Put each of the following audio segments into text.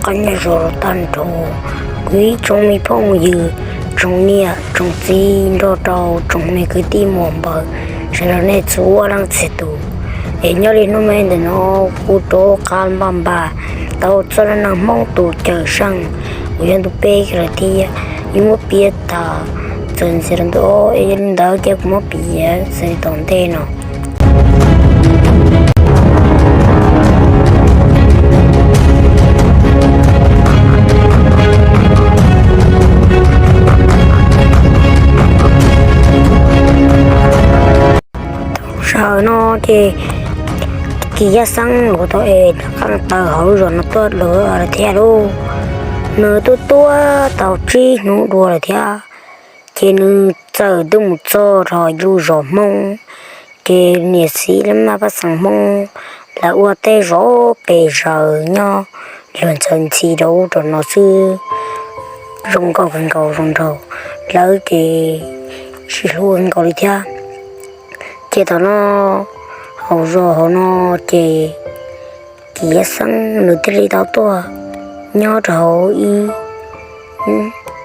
qab nyob zoo tag nrho kuv ib tsoom me phooj ywg, tsoom niam tsoom txiv nrog rau tsoom me kwv tij muam npawg, sawv daws nej txhua leej txhia tus. Es nyob li hnub me ntawm no kuv rov qab npaj npaj tau txoj dab neeg Hmoob tus cawm seej uas yog ntu peb kiag lawm thiab, yuav muab piav tas txawm ntxiv rau ntu ob, es yog li ntawd ces kuv muab piav txog tom ntej no. Sij hawm no ces Kis Yaj Xeeb los tau es rov qab tawm hauv lub zos no tuaj lawm thiab lauj. Nws tuaj tuaj tau tsib hnub dua lawm thiab, ces nws txawm tuaj mus txog rau lub zos Hmoob. Ces niam txiv laj mej pej xeem Hmoob lawv ua tej zos pes zaws nyob luag ntxhi rau ub rau no xwb, zoo nkauj kawg nkaus zoo nraug, lawv ces sib hlub kawg nkaus li thiab. Ces thaum no hauv zos hauv no ces Kis Yaj Xeeb nws thiaj li tau tuaj nyob rau hauv ib,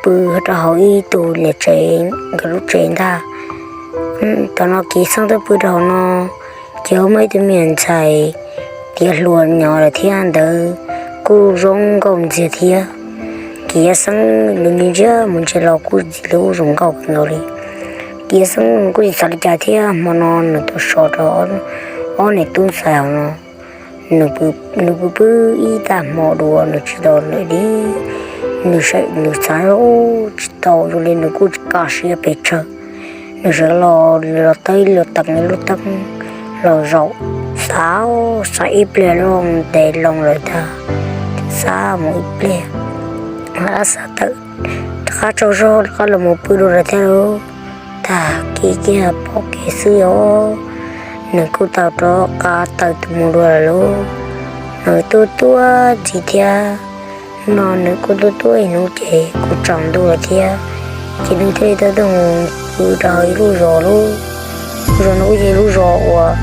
pw rau hauv ib tug niam tsev, nkawd lub tsev ntag. Thaum no Kis Yaj Xeeb tuaj pw rau hauv no, ces muaj ib tug me ntxhais tiav hluas nyob lawm thiab, ntawd kuj zoo nkauj ntxiag thiab. Kis Yaj Xeeb nws ntsia mus ntsia los kuj zoo nkauj kawg nkaus li. Kis Yaj Xeeb kuj tsis xav li cas thiab, hmo no nws tuaj so rau ob niam tub ntxhais hauv no, nws pw pw ib tag hmo dua nws tsis tau li. Nws saib nws xav tsis tau zoo li, nws kuj tsis kaj siab pes tsawg. Nws sawv los los teb los teem lub teeb los zaum, xav xav ib pliag lub ntev loo lawm tag, xav mus ib pliag, xav tawm rov qab tsaug zog rov qab los mus pw dua lawm thiab lauj. Tag kis kiag pom kev xwb os, nws kuj tau rov qab tawm tus mus dua lawm lauj. Nws tuaj tuaj ntxiv thiab, no nws kuj tuaj tuaj ib hnub ces kuj tsaus ntuj lawm thiab, ces nws thiaj li tau tuaj mus pw rau ib lub zos lauj. Lub zos no kuj yog ib lub zos uas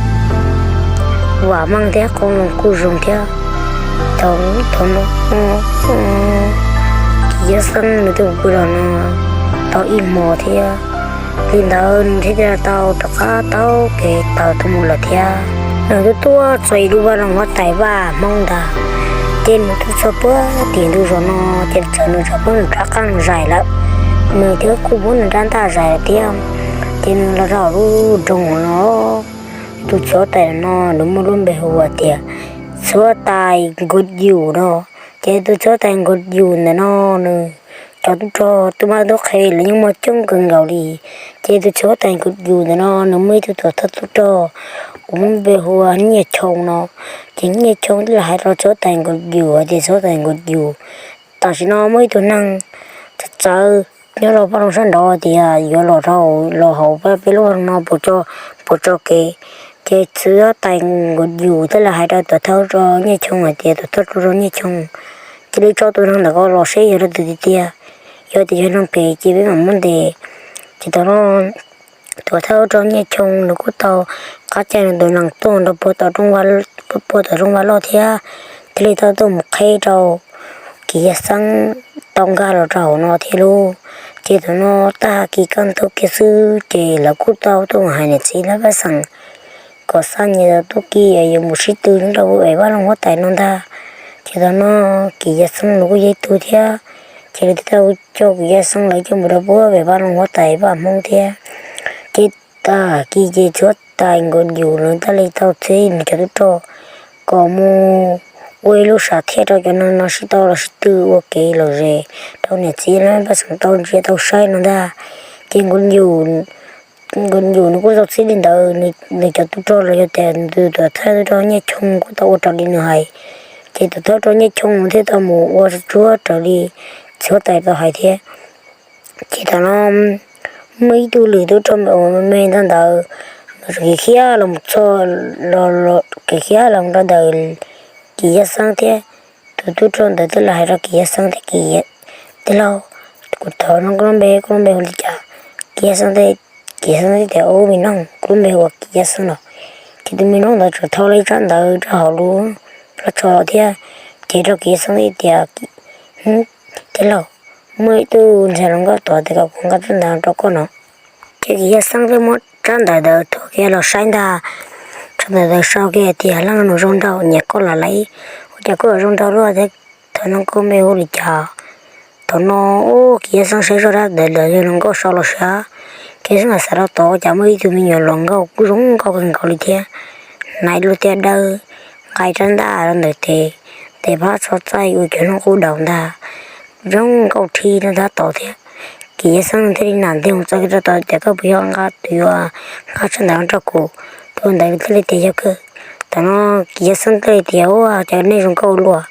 vam meej thiab qoob loo kuj zoo thiab. Thaum no Kis Yaj Xeeb nws tuaj mus pw rau no tau ib hmo thiab, li ntawd nws thiaj li tau rov qab taug kev tawm tuaj mus lawm thiab. Nws tuaj tuaj txog ib lub vaj loog huab tais Vaj Hmoob ntag, ces nws tuaj txog puag tim ntug zos no, ces txawm nws txawm muab nws rab qeej zais lawm, nws thiaj kuj muab nws rab ntaj zais lawm thiab. Ces nws los rau lub nroog no, tus txiv huab tais no nws muaj lub npe hu ua tias txiv huab tais Nkauj Yus no. Ces tus txiv huab tais Nkauj Yus ntawm no nws cov tub rog tub mab tub qhe los yeej muaj coob kawg nkaus li. Ces tus txiv huab tais Nkauj Yus ntawm no nws muaj ib tug tuam thawj tub rog uas muaj npe hu ua Nyiaj Choo no. Ces Nyiaj Choo thiaj li hais rau txiv huab tais Nkauj Yus hais tias txiv huab tais Nkauj Yus, tam sim no muaj ib tug neeg txawv txawv nyob rau paj loog sab nraud tias yuav los rau, los hauv peb lub vaj loog no puas tso kev. Ces txiv huab tais Nkauj Yus thiaj li hais rau tuam thawj tub rog Nyiaj Choo hais tias tuam thawj tub rog Nyiaj Choo, cia li tso tus neeg ntawm ko los seb yog leej twg tiag tiag, yog tias yog neeg phem ces peb mam muab ntes. Ces thaum no tuam thawj tub rog Nyiaj Choo nws kuj tau qab caij nws tus nees tuaj nrog puag tom rooj vag loj thiab, thiaj li tau tuaj mus qheb rau Kis Yaj Xeeb tau nkag los rau hauv no thiab lauj. Ces thaum no tag kis kaj ntug kiag xwb ces lawv kuj tau tuaj mus hais niam txiv laj mej pej xeem kom xa nyias tub ki yuav mus sib tw nyob rau pem vaj loog huab tais no ntag. Ces thaum no Kis Yaj Xeeb nws kuj yog ib tug thiab, ces lawv thiaj tau coj Kis Yaj Xeeb lawv coj mus rau puag pem vaj loog huab tais Vaj Hmoob thiab. Ces tag kis ces txiv huab tais Nkauj Yus nws thiaj li tau txib nws cov tub rog kom mus ua ib lub sam thiaj rau cov neeg no sib tau los sib tw ua kev lom zem rau niam txiv laj mej pej xeem tau ntsia tau saib no ntag. Ces Nkauj Yus nws kuj tau txib li ntawd, nws cov tub rog los yog tias nws tus tuam thawj tub rog Nyiaj Choo kuj tau ua raws li nws hais. Ces tuam thawj tub rog Nyiaj Choo thiaj tau mus ua tsuag tsuag raws li txiv huab tais tau hais thiab. Ces thaum no muaj ib tug lwm tub rog me uas me me ntawd ntawd, nws txawm khiav los mus txog, khiav los mus rau ntawm Kis Yaj Xeeb thiab. Tus tub rog ntawd thiaj li hais rau Kis Yaj Xeeb tias, Kis tij laug, kuv thov nug koj lub npe, koj lub npe hu li cas? Kis Yaj Xeeb, Kis Yaj Xeeb teb tias, Ub, me noog, kuv lub npe hu ua Kis Yaj Xeeb no. Ces tus me noog ntawd txawm thau ib tsab ntawv rau hauv lub plawv tsho thiab Ces rau Kiv Yaj Xeeb tias, Tij laug, muaj ib tug ntxhais hluas nkauj tuaj tias kom kuv nqa tsab ntawv rau koj no. Ces Kiv Yaj Xeeb thiaj muab tsab ntawv ntawd thau kiag los saib ntag. Tsab ntawv ntawd sau kiag tias, Leej nus zoo nraug, nyiam koj los lawm, ua cas koj yuav zoo nraug luaj thiab? Thaum no koj npe hu li cas? Thaum no Kiv Yaj Xeeb saib zoj rab ntawv ntawd yog hluas nkauj sau los sav, Kiv Yaj Xeeb xav rau tod cas muaj ib tug me nyuam hluas nkauj kuj zoo nkauj kawg nkaus li thiab. Hnav ib lub tiab dawb, nqa ib rab ntaj rau ntawm tes, tes phab txho txaij ua cov hnub qub daus ntag, zoo nkauj rhi rau tab tom thiab. Kiv Yaj Xeeb thiaj li nam ntiag mus txog kiag rau tod tias, Koj puas yog nqa tus yuav nqa tsab ntawv no rau kuv? Tus ntawd thiaj li tias, Yog kawg. Thaum no Kiv Yaj Xeeb thiaj li tias, Ua cas nej zoo nkauj ua luaj?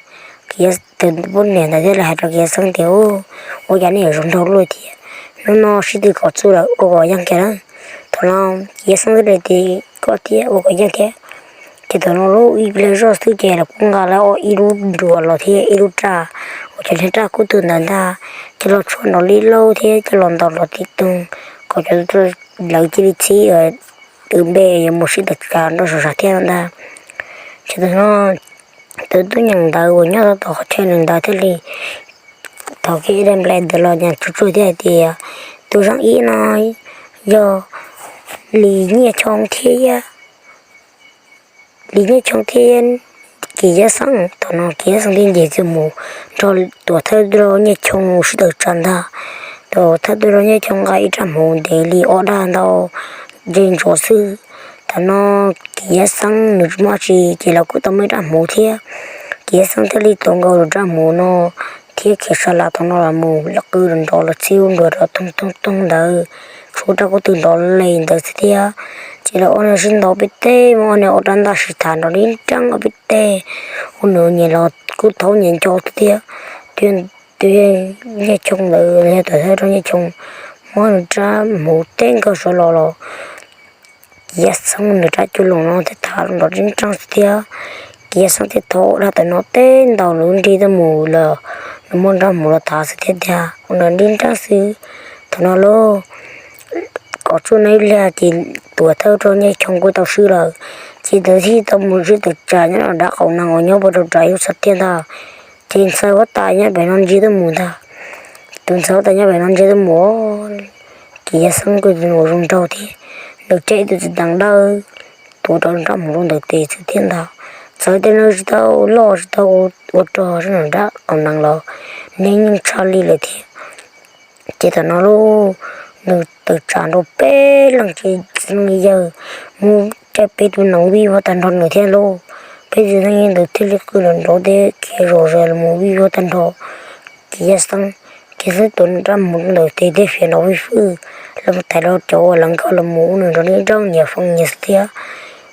Kiv Yaj, tus poj niam ntawd thiaj li hais rau Kiv Yaj Xeeb tias, Ua cas nej yuav zoo nraug luaj thiab? Hnub no sib tw kom txuj lawm, ua kom yeej kiag na. Thaum no Kiv Yaj Xeeb thiaj li tias, Koj thiab, ua kom yeej thiab. Ces thaum no lub ib pliag zoj xwb ces lawv kuj nqa lawv ob ib lub nruas los thiab ib lub raj, ua cov niag raj kub twg ntawd ntag, coj los tshuab nrov li lauj thiab coj los ntaus nrov tib toog, kom cov lawv cia li txhib tus npe yuav mus sib tawm tsam nrog sav sav thiab ntag. Ces thaum no tus tub nyeem ntawv uas nyob rau tom qhov chaw nyeem ntawv thiaj li thov kiag ib daim nplai ntawd los nyeem tsuag tsuag thiab hais tias, Tus zoo ib no yog Lis Nyiaj Choo thiab, Lis Nyiaj Choo thiab Kiv Yaj Xeeb. Thaum no Kiv Yaj Xeeb thiaj nce txog mus nrog tuam thawj tub rog Nyiaj Choo sib tawm tsam ntag. Tuam thawj tub rog Nyiaj Choo nqa ib rab hmuv ntev li ob dag ntau, ntse ntsuav xwb. Thaum no Kiv Yaj Xeeb nws tsis muaj dab tsi ces lawv kuj tau muaj ib rab hmuv thiab. Kiv Yaj Xeeb thiaj li tuav nkaus rab hmuv no thiab khiav sa las thaum no los mus, lawv qw los nrov los txhib lub nruas rau toog toog toog ntawd, tshuab raj kub twg nrov li ntawd xwb thiab. Ces lawv ob niag sib ntaus peb teg, muab ob niag ob rab ntaj sib tham nrov nreeb nreeb ob peb teg, ua nws nyias los kuj thaub nyias nco xwb thiab. Tus Nyiaj Choo ntawd yog tuam thawj rog Nyiaj Choo, muab nws rab hmuv teb nkaug saud los los Kiv Yaj Xeeb nws rab cub loos no thiaj tham nrov nreeb nreeb xwb thiab. Kiv Yaj Xeeb thiaj thau ob rab ntawm no teb ntaus nws nrig tuaj mus los nws muab rab hmuv los tav xwb thiab tiag, ua nws nreeb nreeb xwb. Thaum no lauj, kom tsuj no ib pliag ces tuam thawj rog Nyiaj Choo kuj tau swb lawm. Ces ntawd thiaj tau mus sib tawm tsam nyob rau dab qaum nees uas nyob puag rau nram ib lub xov tiag ntag. Ces ntxhais huab tais nyob pem no ntsia tuaj mus ntag. Tus ntxhais huab tais nyob pem no ntsia tuaj mus, Kiv Yaj Xeeb kuj tus zoo nraug thiab, nws tseg ib tug txiv teev dawb tuav rau nrab hmuv rau ntawm tes xwb thiab ntag. Txawm tias nws tsis tau loj tsis tau ua rog zog nram dab qaum nees los nws yeej tshaj li lawm thiab. Ces thaum no lauj, nws tawm tsam nrog peb leeg txiv neej yawg, muaj caij peb tus nees vij vog tag nrho nws thiab lauj. Peb txiv neej yawg ntawd thiaj li qw los nrov teb khiav zom zaws los mus vij vog tag nrho. Kiv Yaj Xeeb, Kiv Yaj Xeeb tuav nws rab hmuv ntawm tes thiab fiav nrov vij vwj, los mus thaiv rau cov uas lawv nkag los mus ua nws nrov nreeb nreeb nyias foob nyias xwb thiab.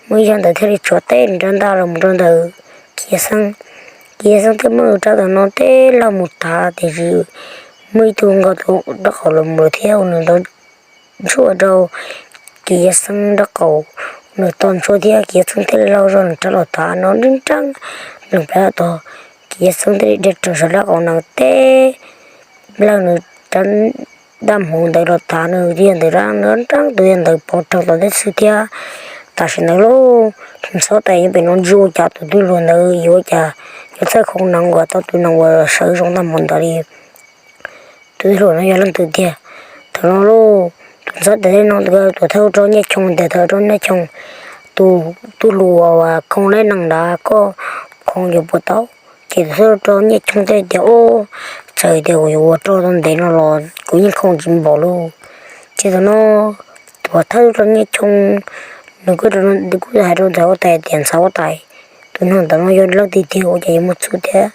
Muaj ib zaug ntawd thiaj li tshuav teb nws rab ntaj los mus rau ntawm Kiv Yaj Xeeb. Kiv Yaj Xeeb thiaj muab nws rab tom no teb los mus tav, tiam sis muaj ib tug nkaus tus rab qaum los mus lawm thiab ua nws nrov ntsuag rau Kiv Yaj Xeeb rab qaum, nws to ntsuag thiab Kiv Yaj Xeeb thiaj li laug zog nws rab los tav no nreeb nreeb, nws plab tog. Kiv Yaj Xeeb thiaj li dhia raws saum dab qaum nees teb, laug nws rab ntaj hmuv ntawd los tav nws, tus yawg ntawd rab nreeb nreeb, tus yawg ntawd pov rau tod teb xwb thiab. Tam sim ntawd lauj, tus ntxhais huab tais nyob pem no ntsia ua cas tus tub hluas ntawd yuav ua cas yuav txawj khoov nees uas tau tus nees uas sawv zoo tag npaum ntawd li. Tus tub hluas no yog leej twg tiag? Thaum no lauj, tus ntxhais huab tais thiaj nug tuam thawj rog Nyiaj Choo tias, Thawj rog Nyiaj Choo, tus tub hluas uas khoov dab nees ntawd koj khoov yuav puas tau? Ces tuam thawj rog Nyiaj Choo thiaj tias, Ob, txawm tias kuv yuav ua rog tau ntev no los kuv yeej khoov tsis npaum li. Ces thaum no tuam thawj rog Nyiaj Choo nws kuj, nws kuj hais rau ntxhais huab tais tias, Ntxhais huab tais, tus neeg ntawm no yog leej twg tiag ua cas yuav muaj txuj thiab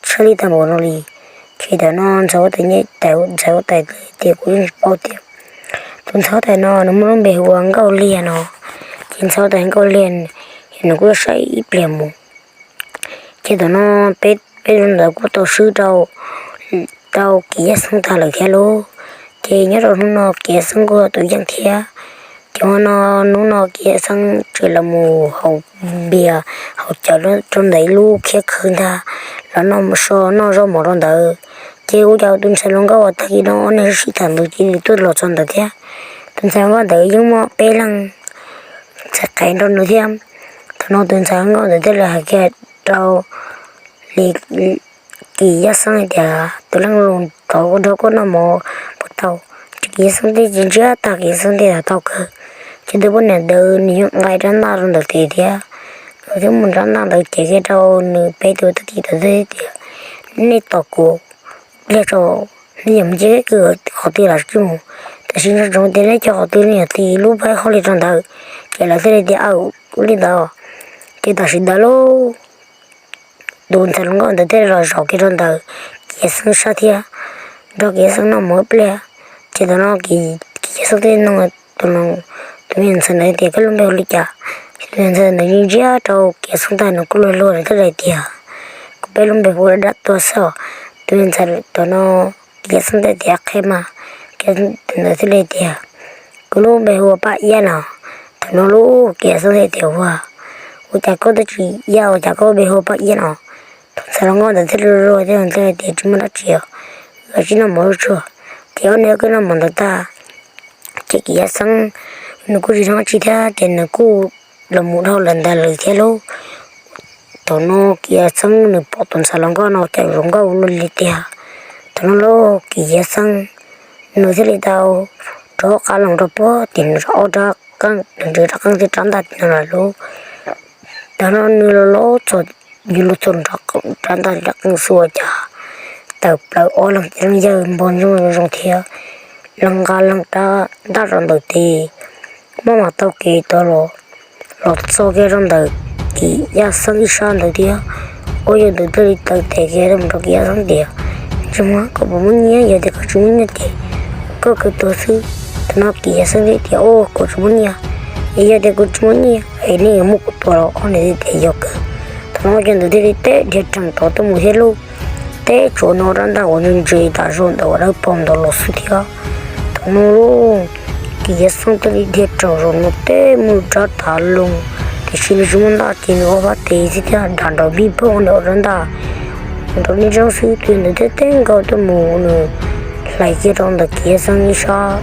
tshaj lij tag npaum no li? Ces thaum no ntxhais huab tais, ntxhais huab tais tias, Kuv yeej tsis paub tiag. Tus ntxhais huab tais no nws muaj lub npe hu ua Nkauj Liag no. Ces ntxhais huab tais Nkauj Liag nws kuj saib ib pliag mus. Ces thaum no peb, peb tus ntawd kuj tau swb rau, rau Kiv Yaj Xeeb tag lawm thiab lauj. Ces nyob rau hnub no Kiv Yaj Xeeb kuj tus yeej thiab. Ces hnub no, hnub no Kiv Yaj Xeeb tseem los mus haus npias haus cawv rau ntawm ib lub khiab khw ntag, los noj so noj zaub mov rau ntawd. Ces ua cas tus ntxhais hluas nkauj uas tag kis no nej sib tham ntawd cia li tuaj los txog ntawd thiab. Tus ntxhais hluas nkauj ntawd yeej muaj peb leeg ntxhais qhev nrog nws thiab. Thaum no tus ntxhais hluas nkauj ntawd thiaj li hais kiag rau Li Kis Yaj Xeeb hais tias, Tus leej lus rov ua nrog koj noj mov puas tau? Ces Kis Yaj Xeeb thiaj ntsia tag, Kis Yaj Xeeb thiaj tau kawg. Ces tus poj niam ntawd nws yeej nqa rab ntaj rau ntawm tes thiab, nws thiaj muab rab ntaj ntawd cev kiag rau nws peb tus tub ki tod thiab tias, Nej tos kuv ib pliag tso, nej yog mus nce kiag qhov twg los mus, tiam sis nco ntsoov tias nej cog qhov twg nej yog tig lub pab hauj lwm rau ntawd. Ces lawv thiaj li tias, Aws, ua li ntawd. Ces tam sim ntawd lub tus ntxhais hluas nkauj ntawd thiaj los zaum kiag rau ntawm Kis Yaj Xeeb sab thiab, nrog Kis Yaj Xeeb noj mov ib pliag. Ces thaum no Kis Yaj Xeeb thiaj nug tus me ntxhais ntawd tias, Koj lub npe hu li cas? Tus ntxhais ntawd ntsia rau Kis Yaj Xeeb tag nws kuj luag luag thiaj li tias, Kuv peb lub npe hu ua Dab Tuag xwb os. Tus ntxhais thaum no Kis Yaj Xeeb thiaj tias, Qhia mas. Kis Yaj Xeeb ntawd thiaj li tias, Kuv lub npe hu ua Paj Iab no. Thaum no lub Kis Yaj Xeeb thiaj tias, Ua, ua cas koj twb tsis yog, ua cas koj npe hu ua Paj Iab no? Tus ntxhais hluas nkauj ntawd thiaj li luag thiab thiaj tias, Tsis muaj dab tsi os, wb sib noj mov tsuag. Ces ob niag wb noj mov ntawd tag, ces Kis Yaj Xeeb nws kuj tsis noj dab tsi thiab ces nws kuj los mus dhau lawm ntag lawm thiab lauj. Thaum no Kis Yaj Xeeb nws pom tus ntxhais hluas nkauj no cas zoo nkauj luaj li tiag. Thaum no lub Kis Yaj Xeeb nws thiaj li tau rov qab los rau puag tim nws ob rab qeej, nws rab qeej thiab rab ntaj tim no lawm lauj. Thaum no nws los los txog, yus los txog nram rab ntaj rab qeej xwb ua cas tawm plaws ob leeg txiv leej yawg npog ntsoog zoo zoo thiab, leej nqa leej rab ntaj rau ntawm tes, maj mam taug kev tod los, los txog kiag rau ntawm Kis Yaj Xeeb ib sab ntawd thiab. Ua yog ntawd thiaj li taw tes kiag rau mus rau Kis Yaj Xeeb tias, Tsis muaj, koj puas muaj nyiaj? Yog tias koj tsis muaj nyiaj ces koj kawg tuag xwb. Thaum no Kis Yaj Xeeb thiaj tias, Au, kuv tsis muaj nyiaj. Es yog tias kuv tsis muaj nyiaj es nej yuav muab kuv tua los? Ob niag thiaj tias, Yog kawg. Thaum no cov ntawd thiaj li teb dhia rhees tod tuaj mus thiab lauj. Teb tsuav nws rab ntaj uas ntse ntse tas zog ntawm ua dawb paug ntawd los xwb thiab. Thaum no lauj, Kis Yaj Xeeb thiaj li dhia rhees zaum no teb mus rab tav loo, tiam sis nws tsis muaj ntaj ces nws ob phab tes xwb thiab nram nraum vij phooj nws ua rab ntaj nraum nej tsob xwb. Tus ntawd thiaj teb nkaus tuaj mus, nws hlais kiag rau ntawm Kis Yaj Xeeb ib sab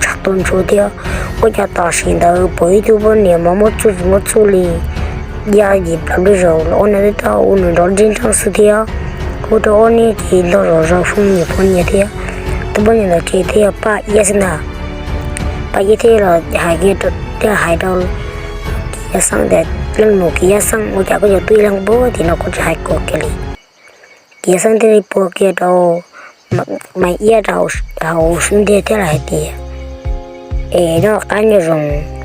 tsag tuaj ntsuav thiab. Ua cas tam sim ntawd pom ib tug poj niam mas muaj txuj tsis muaj txuj li, ya yim plaws pliaj zaus los ob niag twb tau ua nws nrov ntsej ntseg xwb thiab. Ua rau ob niag ces nrog zom zaws phooj ywg phooj ywg thiab. Tus poj niam ntawd ces thiaj yog Paj Iab xwb ntag. Paj Iab thiaj los hais kiag, thiaj hais rau Kis Yaj Xeeb tias, Leej nus Kis Yaj Xeeb, ua cas koj yuav tuaj ib leeg puag tim no koj tsis hais kuv kiag li? Kis Yaj Xeeb thiaj li pua kiag rau Maiv Iab rau hauv xub ntiag thiab los hais tias, Es noj qab nyob zoo,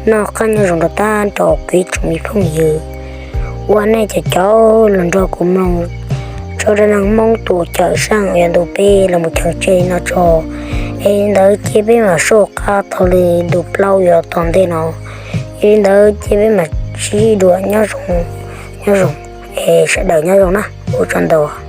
noj qab nyob zoo rau tag nrho kuv ib tsoom me phooj ywg uas nej cov cov los nrog kuv mloog tso rau neeg Hmoob tus cawm seej uas yog ntu peb los mus cheem tseg li no tso. Es li ntawd cia peb mam soj qab thaum li ntu plaub yuav tom ntej no. Es li ntawd cia peb mam sib ntsib dua, nyob zoo, nyob zoo, es sawv daws nyob zoo na, ua tsaug ntau.